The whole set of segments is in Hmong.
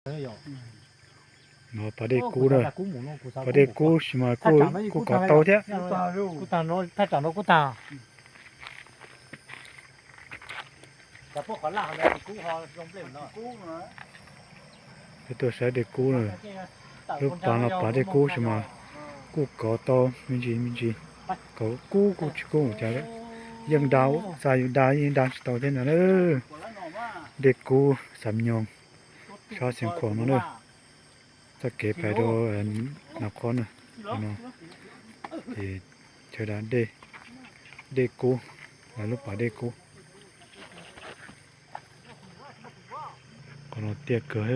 No pas dej kub na, pas dej kub sis mas kuj, kuj kov tau thiab. Peb tuaj saib dej kub na, lub pas no pas dej kub sis mas kuj kov tau me ntsis me ntsis, kov kub kuj tsis kub mus cas, yeej da, xav yuav da yeej da tsis tau thiab ntag na. Dej kub Xam Nyoog, sab Xeev Khuam no na. Txoj kev pais rau Naj Khob na, no ces chaw da dej, dej kub, lub pas dej kub. Qhov no tiaj kawg,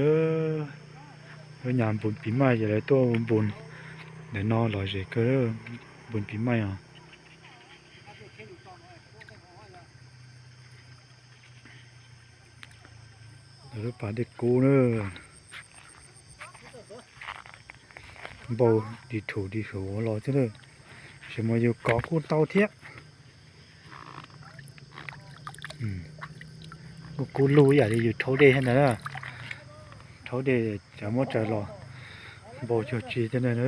lub nyuag npus pis maij ces lawv tuaj ua npus ntawm no lom zem kawg, npus pis maij os. Lub pas dej kub na, npau tis thum tis hauv los xwb, tab sis mas yus kov kuj tau thiab. Kuj kub lug ib yam li yus rhaub dej thiab ntag na. Rhaub dej tsav muab tsaws los npau cuag tsi thiab ntag na.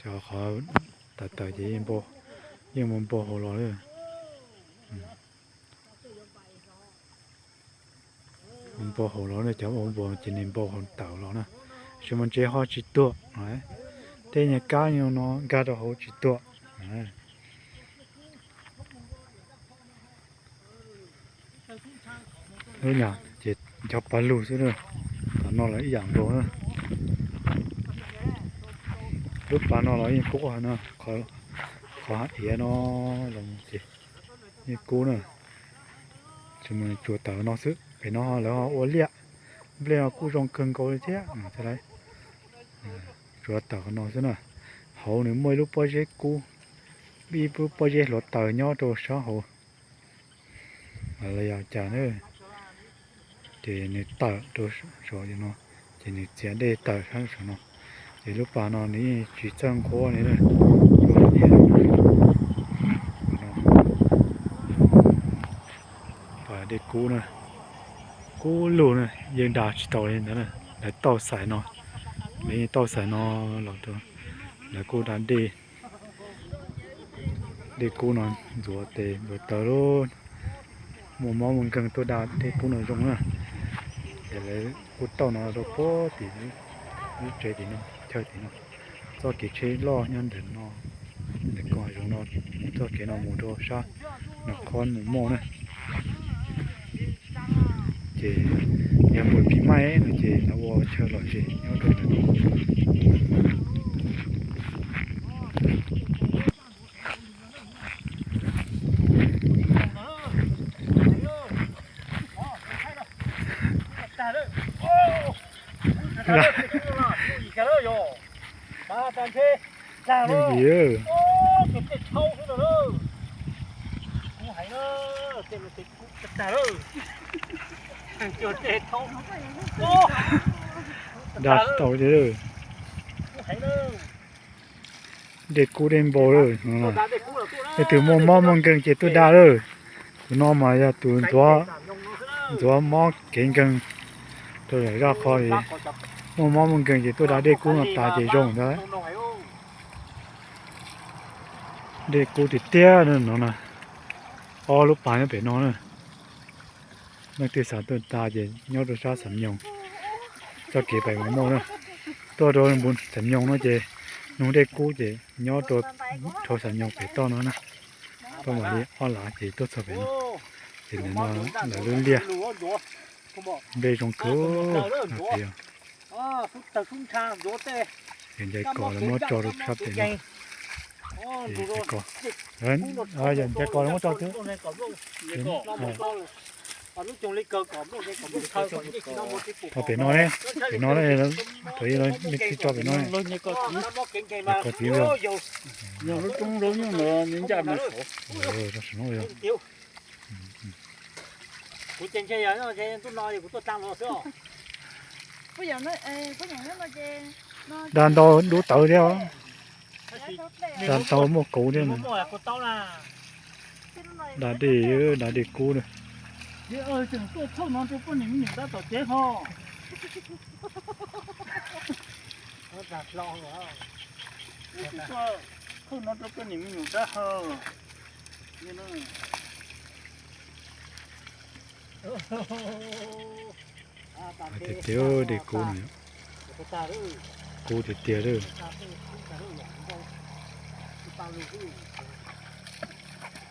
Cov qhov tawm tawm ces yeej mus npau hauv los lawm. Mus npau hauv los na, cov ua npua ces nws npau hauv tawm los na, tab sis mas ntses ho tsis tuag. Tej nyuag kab no nkag rau hauv tsis tuag. Lub nyuag ces cov pas lug xwb na, tom no los ib yam nkaus na. Lub pas no los yeej kub heev na, qhov hav iav no los ces yeej kub na. Tsuas mus tsuas tawm no xwb, pem no lawv ho ua liaj, nplej ho kuj zoo kawg nkaus li thiab. Tsuas tawm qhov no xwb na. Hauv nws muaj ib lub pob zeb kub, ib lub pob zeb hluav taws nyob rau sab hauv los yog cas na. Ces nws tawm rau saum no, ces nws txiav dej tawm sab saum no. Ces lub pas no nws yeej tsis txawj nqhuab li na. Pas dej kub na, kub lug na, yeej da tsis tau li ntawd na. Lawv tauj xaim no, lawv yeej tauj xaim no los rau, lawv kuj da dej, dej kub no ntxuav tes ntxuav taw lub, muaj mob muaj nkeeg tuaj da dej kub no zoo na. Ces lawv kuj tauj no rau puag tim lub tsev tim no, chaw tim no. Txoj kev tsheb loj nyob ntawm no, ntawm ko zoov no, txoj kev no mus rau sab Naj Khob mus Mauj na. Ces yog npus pis maij no ces lawv ua chaw lom zem nyob rau ntawm no. Yeej vim da tsis tau li. Dej kub dej npau lawm. Leej twg muaj mob muaj nkeeg ces tuaj da lawm. Tus no mas yog tus ntxuav mob kev nkeeg rau zam zaj qho li. Muaj mob muaj nkeeg ces tuaj da dej kub no tas ces zoo ntag. Dej kub tiag tiag no na. Ob lub pas nyob pem no na. Leej twg xav tuaj da ces nyob rau sab Xam Nyoog, txoj kev pem Mauj na. Tuaj rau npus Xam Nyoog no ces nug dej kub ces nyob rau Xam Nyoog pem toj no na. Tuaj mam li ob lav ces tuaj txog pem no. Ces ntawm no lawv lub liaj, nplej zoo kawg. Yog ncai kos lawv muab tso rau sab pem no. Yog ncai kos lawv muab tso xwb. Tso pem no ne, pem no ne, thaum ub leej twg tso pem no ne. Kos txiv lub, tso saum no yog. Da ntau dub tawv thiab, da ntau muaj kuv thiab. Da dej, da dej kub na. Ces tseem tuaj thauj no rau poj niam me nyuam dab tom tsev ho. Thauj no rau poj niam me nyuam dab ho. Tiag tiag, dej kub no, kub tiag tiag lawm.